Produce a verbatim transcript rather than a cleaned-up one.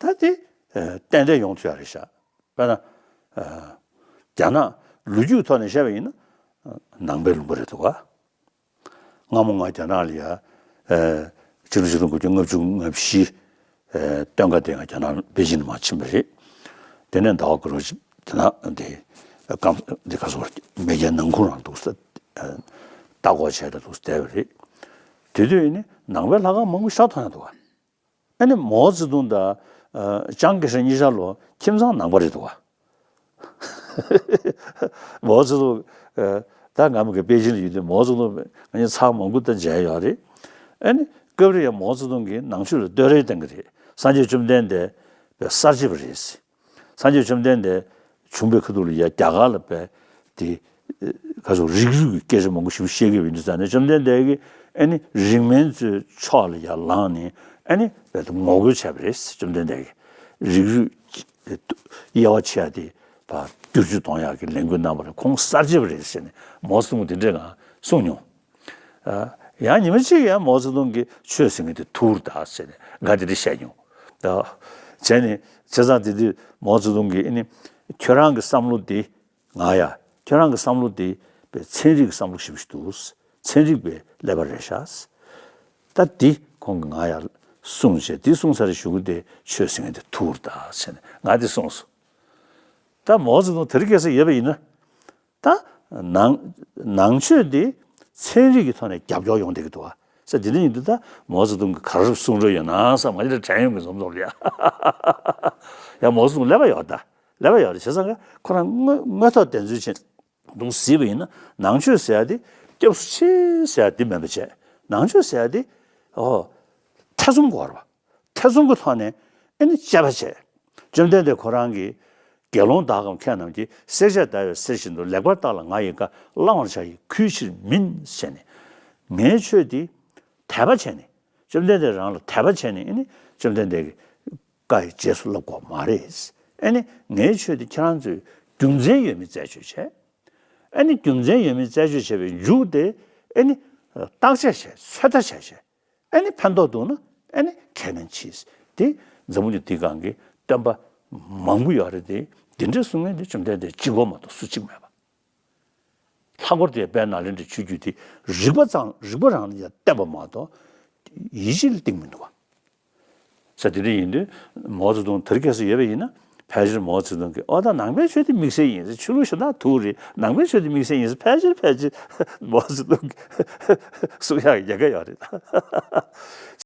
ད་དེ་ཏན་ཏན་ཡོང་ཐུབ་ཡ་རེད་ཤག་དཔེར་ན། རྒྱ་ནག་ལོ་རྒྱུས་ཐོག་ནས་བཤད་པ་ཡིན་ན། ནང་པའི་ལུང་པ་རེད་འདུག་ག་སྔ་མོ་ང་རྒྱ་ནག་ལ་ཡ། ཆིག་སྟོང་དགུ་བརྒྱ་ལྔ་བཅུ་ང་བཞི། སྟོན་ཁ་དེ་ང་རྒྱ་ནག་པེ་ཅིན་ནས་མར་ཕྱིན་པ་རེད། དེ་ནས་ཟླ་བ་དགུ་རོ་ཅིག་རྒྱ་ནག་དེ་སྐམ་དེ་ག་སོ་མེས་རྒྱལ་ནང་ཁུལ་རང་འདུག་ས། ལྟ་སྐོར་བྱས་ད་འདུག་བསྡད་པ་རེད། དེ་དུས་ཡིན་ནི་ནང་པའི་ལྷ་ཁང་མང་པོ་ཤག་མཐོང་ཡ་འདུག་ག་ཨ་ནི་མའོ་ཙེ་ཏུང་དང་ཅང་ཀེ་ཧྲེང་གཉིས་ཆ་ལོ་ཁྱིམ་ཚང་ནང་པ་རེད་འདུག་ག་མའོ་ཙེ་ཏུང་། ད་ང་མི་གི་པེ་ཅིན་ལ་ཡོད་དུས་མའོ་ཙེ་ཏུང་ང་གཉིས་ཚར་མང་པོ་ད་མཇལ་ཡོད་རེད། ཨ་ནི་སྐབས་རེ་ཡང་མའོ་ཙེ་ཏུང་གིས་ནང་ཆོས་ལ་བསྟོད་ར་བཏང་གི་རེད། སངས་རྒྱས་བཅོམ་ལྡན་འདས་པའི་གསར་བརྗེ་པ་རེད། སངས་རྒྱས་བཅོམ་ལྡན་འདས་བྱུང་པའི་ཁ་ཐུག་ལ་ཡ་རྒྱ་གར་ལ་བས་དེ་ག་ཚོད་རིགས་རུས་ཀྱི་སྐད་ཆ་མང་པོ་ཞིག་བཤད་ཀྱི་ཡོད་དུས་ཙང་ནས་བཅོམ་ལྡན་འདས་ཀྱིས་ཨ་ནི་རིགས་དམན་ཚོའི་ཕྱོགས་ལ་ཡ་ལངས་ནས་ཨ་ནི་བས་དེ་ངོ་རྒོལ་བྱས་པ་རེད། བཅོམ་ལྡན་འདས་ཀྱིས་རིགས་རུས་དབྱེ་བ་ཕྱེ་ཡ་དེ་བསྒྱུར་བཅོས་གཏོང་ཡག་གི་ལས་འགུལ་གནང་བ་རེད། ཁོང་གསར་བརྗེ་པ་རེད་ཟེར་ནས་མའོ་ཙེ་ཏུང་དེ་འདྲས་ང་གསུངས་མྱོང་། ཡང་ཉི་མ་གཅིག་ཡང་མའོ་ཙེ་ཏུང་གིས་ཆོས་ཟེར་མཁན་དེ་ཐུར་ད་ཟེར་ནས་ང་དེ་འདྲ་བཤད་མྱོང་། ད་བྱས་ནས་བྱས་ཙང་དེ་དུས་མའོ་ཙེ་ཏུང་གིས་ཨ་ནི་ཁྱོད་རང་གི་བསམ་བློ་དེ་ང་ཡ་ཁྱོད་རང་གི་བསམ་བློ་དེ་པའི་ཚན་རིག་གི་བསམ་བློ་ཞིག་འདུག་ཚན་རིག་པའི་ཀླད་པ་རེད་ཤག་ད་དེ་ཁོང་གིས་ང་ཡ་གསུངས་བྱས་དེ་གསུངས་ཚར་གཞུག་གུ་དེ་ཆོས་ཟེར་མཁན་དེ་ཐུར་ད་ཟེར་ནས་ང་དེ་གསུངས་སོང་། ད་མའོ་ཙེ་ཏུང་དེ་རིང་ཁ་སང་ཡོད་པ་ཡིན་ན། ད་ནང་ནང་ཆོས་འདི་ཚན་རིག་གི་ཐོག་ནས་རྒྱབ་སྐྱོར་ཡོང་བསྡད་ཀྱི་འདུག་བ། ས་དེ་འདྲ་ཡིན་དུས་ད་མའོ་ཙེ་ཏུང་གིས་ག་རེ་གསུང་རོགས་ཡོད་ན་བསམ་ང་ཅིག་དྲན་ཡོང་གི་འཛོམས་འཛོམས་ལ་ཡ། ཡ་མའོ་ཙེ་ཏུང་ཀླད་པ་ཡོད་ད། ཀླད་པ་ཡོད་རེད་བྱས་ཙང་ཁོ་རང་དངོས་དངོས་ཐོག་བདེན་འཚོལ་བྱས་འདུག་གཟིགས་པ་ཡིན་ན་ནང་ཆོས་ཟེར་ཡ་དེ་སྐྱབས་སུ་མཆི་ཟེར་ཡ་དེ་མིན་པ་བྱས་ནང་ཆོས་ཟེར་ཡ་དེ་ཨོ་ཐེ་ཚོམ་དགོས་རེད་བ། ཐེ་ཚོམ་གྱི་ཐོག་ནས་ཨ་ནི་དཔྱད་པ་བྱས། བཅོམ་ལྡན་འདས་ཁོ་རང་གིས་དགེ་སློང་དག་གམ་མཁས་རྣམས་ཀྱིས། བསྲེག་བཅད་བརྡར་བའི་གསེར་བཞིན་དུ། ལེགས་པར་བརྟགས་ལ་ང་ཡི་བཀའ། བླང་བར་བྱ་ཡི་གུས་ཕྱིར་མིན། ཟེར་ནས་ངའི་ཆོས་འདི་དད་པ་བྱས་ནས་བཅོམ་ལྡན་འདས་རང་ལ་དད་པ་བྱས་ནས་ཨ་ནི་བཅོམ་ལྡན་འདས་ཀྱི་བཀའ་ཡི་རྗེས་སུ་བསླབ་དགོས་མ་རེད། ཨ་ནི་ངའི་ཆོས་འདི་ཁྱེད་རང་ཚོས་རྒྱུ་མཚན་ཡོད་མེད་རྩད་གཅོད་བྱས། ཨ་ནི་རྒྱུ་མཚན་ཡོད་མེད་རྩད་གཅོད་བྱས་པའི་མཇུག་དེ་ཨ་ནི་བརྟག་དཔྱད་བྱས་ཚོད་ལྟ་བྱས་བྱས། ཨ་ནི་ཕན་ཐོགས་འདུག་ན་ཨ་ནི་ཁས་ལེན་གྱིས། དེ་འཛམ་བུ་གླིང་འདི་སྒང་གི་སྟོན་པ་མང་པོ་ཡོད་རེད་དེ། འདི་འདྲའི་གསུང་མཁན་དེ་བཅོམ་ལྡན་འདས་གཅིག་པོ་མ་གཏོགས་སུ་གཅིག་མེད་པ། ལྷག་པར་དུ་དཔལ་ནཱ་ལེནྡྲའི་ཆོས་བརྒྱུད་དེ་རིག་པ་ཙམ་རིག་པ་རང་ལ་ཡང་བརྟེན་པ་མ་གཏོགས་ཡིད་ཆེས་ལ་བརྟེན་མི་འདུག་བ། ས་དེ་འདྲ་ཡིན་དུས་མའོ་ཙེ་ཏུང་དེར་སྐྱེས་སུ་ཡོད་པ་ཡིན་ན་ཕལ་ཆེར་མའོ་ཙེ་ཏུང་གིས་ཨོ་ད་ནང་པའི་ཆོས་དེ་དམིགས་བསལ་ཡིན་ཟེར། ཆོས་ལུགས་གཞན་དག་ཐུག་རེད། ནང་པའི་ཆོས་དེ་དམིགས་བསལ་ཡིན་ཟེར་ཕལ་ཆེར་ཕལ་ཆེར་མའོ་ཙེ་ཏུང་གིས་གསུང་ཡག་ཡལ་ག་ཡོད་རེད། བྱས་